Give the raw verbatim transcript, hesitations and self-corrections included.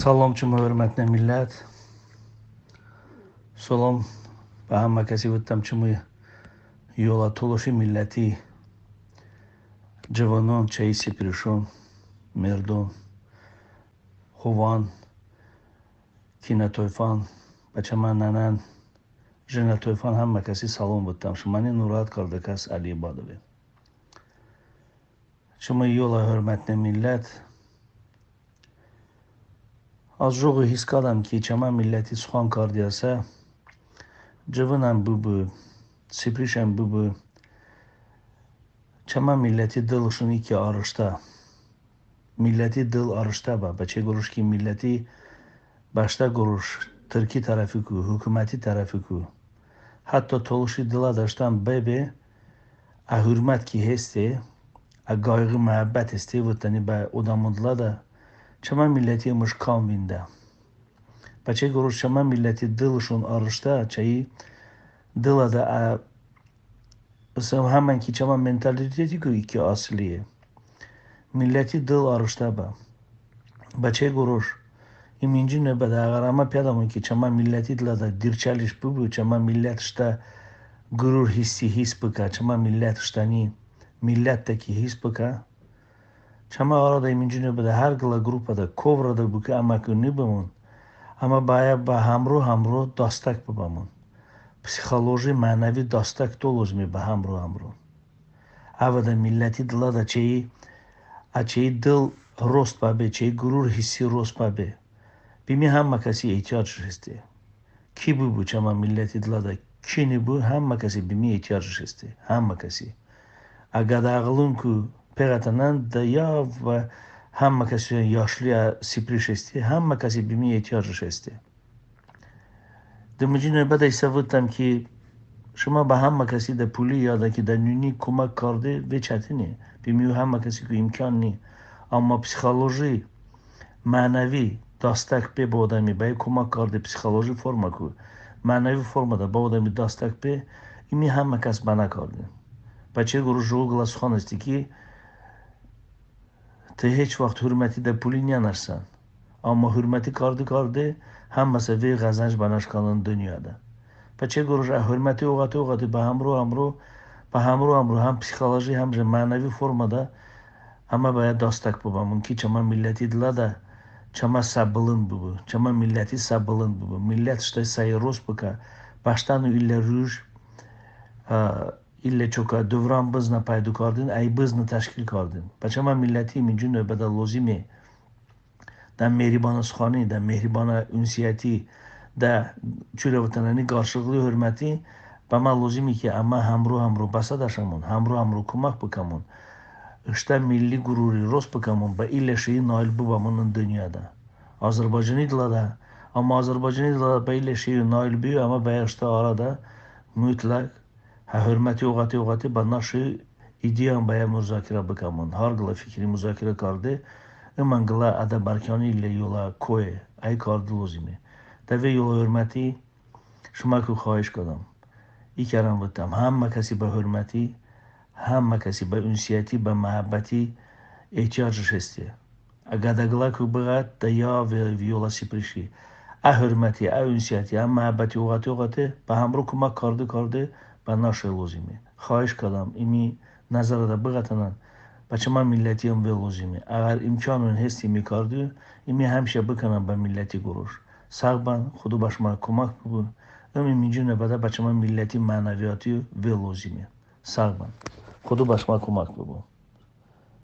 Salom, çımı hörmətnə millət. Salom bə həmmə kəsi votdəm, çımı yolə tolışi milləti cıvonon, çəy sipirişon, merdon, hovon, kinə toyfon, bə çəmə nənən, jenə toyfon, həmmə kəsi salom votdəm. Şıməni norohat kardə kəs Əli İbadovi. Çımı yolə hörmətnə millət. Az jıqo his kardəm ki, çəmə milləti sıxan kardeyəsə, cıvonən bıbu, sipirişən bıbu, çəmə milləti dılışon i ki arıştə. Milləti dıl arıştə bə, bə çəy qoroş ki milləti bəştə qoroş tırki tərəfiku, hukuməti tərəfiku. Hətto tolışi dılədə ıştən bebe, ə hurmət ki heste, ə qayğı, məhəbbət heste, votəni bə odəmon dılədə, çəmə milləti ımış kam vində. Bə çəy qoroş çəmə milləti dılışon arıştə, çəy dılədə ə, ısə həmən ki çəmə mentalitetiku i ki asliye. Milləti dıl arıştə bə. Bə çəy qoroş iminci nobədə əgər əmə piyədəmon ki, çəmə milləti dılədə dirçəliş bıbu, çəmə millət ıştə qürur hissi his bıkə, çəmə millət ıştəni millətdə ki his bıkə. Çəmə arədə iminci nobədə hər qılə qrupədə, kovrədə bıbu ki, əmə ki nıbemon, əmə bə, bə həmro-həmro dastək bıbəmon. Psixoloji, mənəvi dastək to lozime bə həmro-həmro. Əvədə milləti dılədə çəy, ə çəy dıl rost bəbe, çəy qürur hissi rost bəbe. Bımi həmmə kəsi ehtiyocış heste. Ki bıbu çəmə milləti dılədə, ki nıbu, həmmə kəsi bımi ehtiyocış heste. Həmmə kəsi. Ə qədə əğılonku peqətənən də ya və həmmə kəsi yaşlıyə sipiriş heste, həmmə kəsi bımi ehtiyocış heste. Dıminci nobədə isə votdəm ki, şımə bə həmmə kəsi də puli ya da ki də nuni komək karde ve çətine. Bımi həmmə kəsiku imkan ni. Əmma psixoloji, mənəvi dastək be bə odəmi, bə əy komək karde psixoloji forməku, mənəvi formədə bə odəmi dastək be, ımi həmmə kəs bənə karde. Bə çəy qoroş jıqo qılə sıxan heste ki, tı heç vaxt hurmətidə puli niyənərsən. Əmma hurməti karde-karde həmməsə vey ğəzənc bənəş kardın dınyoədə. Bə çəy qoroş ə hurməti oqəte-oqəte bə həmro-həmro, bə həmro-həmro həm psixoloji, həm jə mənəvi formədə əmə bə əy dastək bıbəmon ki, çəmə milləti dılədə çəmə sə bılınd bıbu, çəmə milləti sə bılınd bıbu. Millət ıştə səy rost bıkə, bəştə nu illə ruj, ə, illə çokə dovran bıznə pəydo kardın, əy bıznə təşkil kardın. Bə çəmə milləti iminci nobədə lozime də mehribanə sıxani, də mehribanə ünsiyəti, də, çurə votənəni, qarşılıqlı hurməti. Bəmə lozime ki, əmə həmro-həmro bəsə dəşəmon, həmro-həmro komək bıkəmon. Iştə milli qüruri rost bıkəmon, bə illə şeyi nail bıbəmon ın dınyoədə. Azərbaycani dılədə, əmma Azərbaycani dılədə bə illə şeyi nail bıyo, əmə bə əy ıştə arədə mutləq hə hurməti oqəte-oqəte bə naşe ideyaon bə əy muzakirə bıkəmon. Har qılə fikri muzakirə karde, ımən qılə ədəb-ərkani illə yolə koye, əy karde lozime. Də vey yolə hurməti şıməku xahiş kardəm. İ kərən votdəm, həmmə kəsi bə hurməti, həmmə kəsi bə ünsiyəti, bə məhəbbəti ehtiyocış heste. Ə qədə qıləku bıqət də ya ve yolə sipirişi. Ə hurməti, ə ünsiyəti, ə məhəbbəti oqəte-oqəte bə həmro komək karde-karde bə naşe lozime. Xahiş kardəm, ımi nəzərədə bıqətənən, bə çəmə milləti ım ve lozime. Əgər imkanon heste ımi karde, ımi həmişə bıkənən bə milləti qoroş. Səğ bən, Xıdo bə şımə komək bıbu. Im iminci nobədə bə çəmə milləti mənəviyəti ve lozime. Səğ bən. Xıdo bə şımə komək bıbu.